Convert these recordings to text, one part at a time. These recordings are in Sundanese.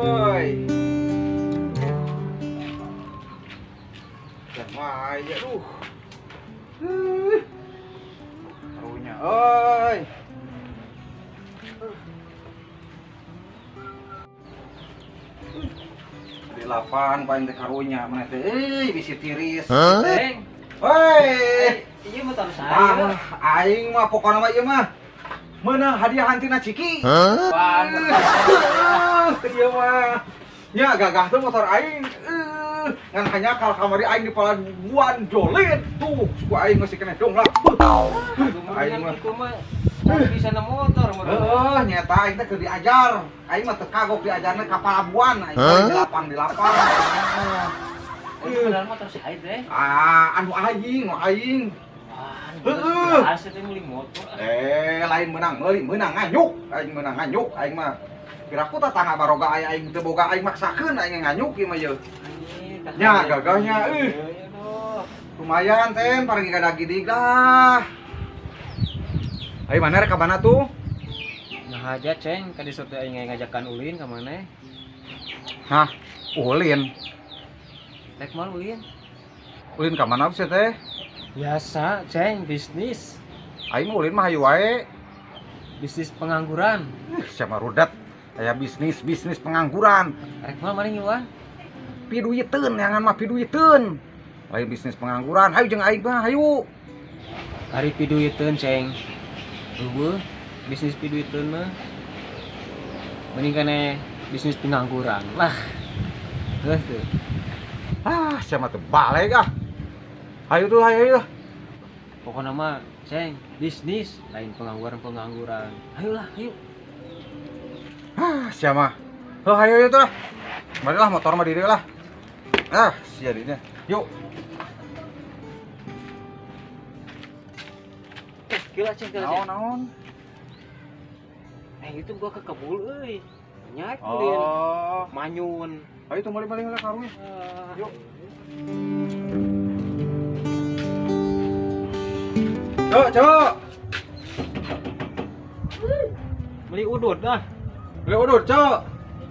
Woi. Dan wae aduh. Karunya euy. Di lapan paling teh karunya mana teh euy bisi tiris. Teng. Woi. Ieu motor saya. Aing mah pokona mah ieu mah. Meunang hadiah hantina Ciki. Wah, ieu mah. Nya gagah teh motor aing. Ngan hanya kal kamari aing di palabuan jolit tuh suku aing geus keneh dong lah. Aing mah bisa na motor. Heeh, nyata aing teh keur diajar. Aing mah teu kagok diajarna ka palabuan aing di lapang di lapang. Itu benar motor si aing teh. Ah, anu aing, nu aing. Heeh. Asa teh meuli motor. Lain meunang meuli, meunang nganyuk. Aing meunang nganyuk, aing mah. Piraku tatangga baroga aya aing teu boga aing maksakeun aing nganyuk ieu mah yeuh. Nya gagahnya euy. Lumayan ten paragi gadagidig lah. Ayo mana rek ka mana tuh? Nah aja ceng, ka dieu teh aing ngajakan ulin ka mana? Hah, ulin. Rek moal ulin. Ulin ka mana sih teh? Biasa, ceng, bisnis. Aing mah ulin mah hayu wae. Bisnis pengangguran. Siapa rudet. Aya bisnis pengangguran. Rek moal mana ngiluan? Piduiteun, jangan mah piduiteun. Lain bisnis pengangguran, hayu jeung aing mah hayu. Ari piduiteun, ceng. Eueuh, bisnis piduiteun mah. Mending kene bisnis pengangguran lah. Heuh teu. Ah, siapa teu balik ah. Hayu tuh, hayu lah. Pokoknya mah, ceng, bisnis lain pengangguran-pengangguran. Ayolah, ayo. Ah, siapa? Oh, hayu ayo tuh lah. Marilah motor mah diri lah. Ah, sia dirinya. Yuk. Gila, ceng, gila, ceng. Naon? Itu gua ke kebul euy. Banyak ulin. Oh, manyun. Ayo tuh balik-balik lah karungnya. Yuk. Cok, cok. Beli udut dah. Beli udut, cok.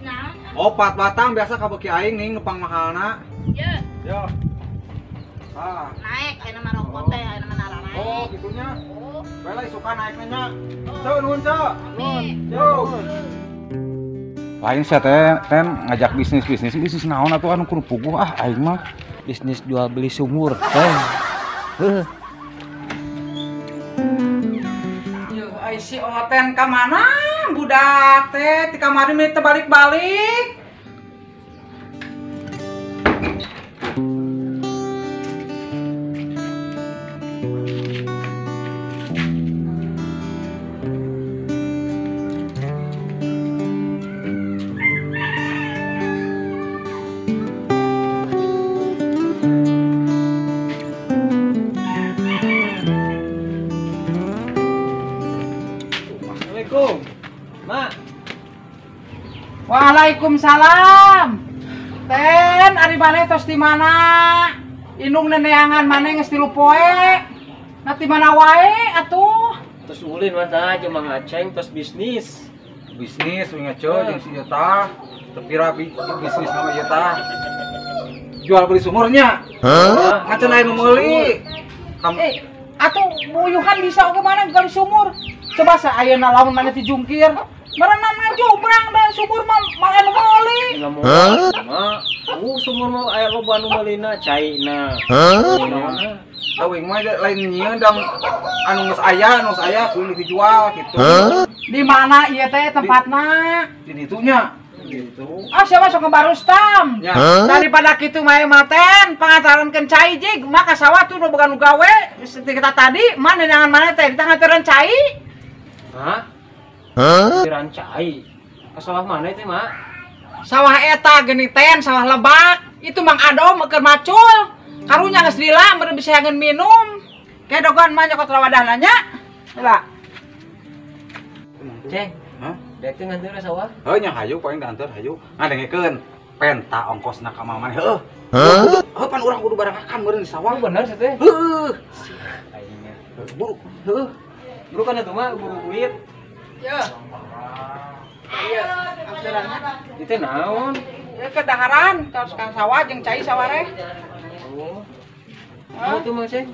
Nah. Opat batang biasa kabeuki aing nih ngepang mahalna. Ye. Yo. Ah. Naik ayeuna mah rokok teh, ayeuna mah naranaik. Oh, gitunya. Oh. Bae lah suka naiknya nya. Cok, nuhun, cok. Amin. Yo. Lain sia teh, ten ngajak bisnis naon atuh anu kudu puguh ah aing mah. Bisnis jual beli sumur, teh. Heuh. Ai si Oten ka mana budak teh ti kamari mah teu balik-balik. Assalamualaikum. Mak. Waalaikumsalam. Ten, ari maneh tos di mana? Indung neneangan maneh geus 3 poe. Nah di mana wae atuh? Tos ulin mah tah jeung Mang Aceng tos bisnis. Bisnis we ngaco jeung si ieu tah. Teu pira bisnis nama ieu tah. Jual beli sumurnya. Hah? Ngaco lain nu meuli. Atuh buyuhan bisa oge mana gali sumur. Coba sa ayeuna lamun maneh dijungkir. Merenang ngajubrang da sumur mah mah anu meuli. Hah? Sumur mah aya loba anu meulina caina. Hah? Tawing mah lain nyieun dang anu geus aya kudu dijual gitu. Di mana ieu teh tempatna? Di ditunya. Gitu. Ah siapa sok ngebarustam. Ya. Daripada kitu mah maten pangantarankeun cai jig mah ka sawah tuh nu boga nu gawe kita tadi mah neangan mana teh ditangantaran cai. Hah? Pangantaran cai. Ka sawah mana teh, Mak? Sawah eta geuning ten sawah lebak. Itu Mang Adom keur macul. Karunya geus lila meureun bisa yangeun minum. Kedogan mah nyokot rawadahna nya. Heula. Ceng. Hah? Dek teh nganteur sawah? Heuh nya hayu paling dianteur hayu. Ngadengekeun penta ongkosna ka mama heuh. Heuh pan urang kudu barengakan meureun di sawah. Bener sih teh. Heuh. Aingnya. Buru. Heuh. Buru kan itu mah buru duit. Ya. Iya, aturanna. Itu naon? Ya kedaharan, terus kan sawah jeung cai sawareh. Oh. Oh, tuh Mang Ceng.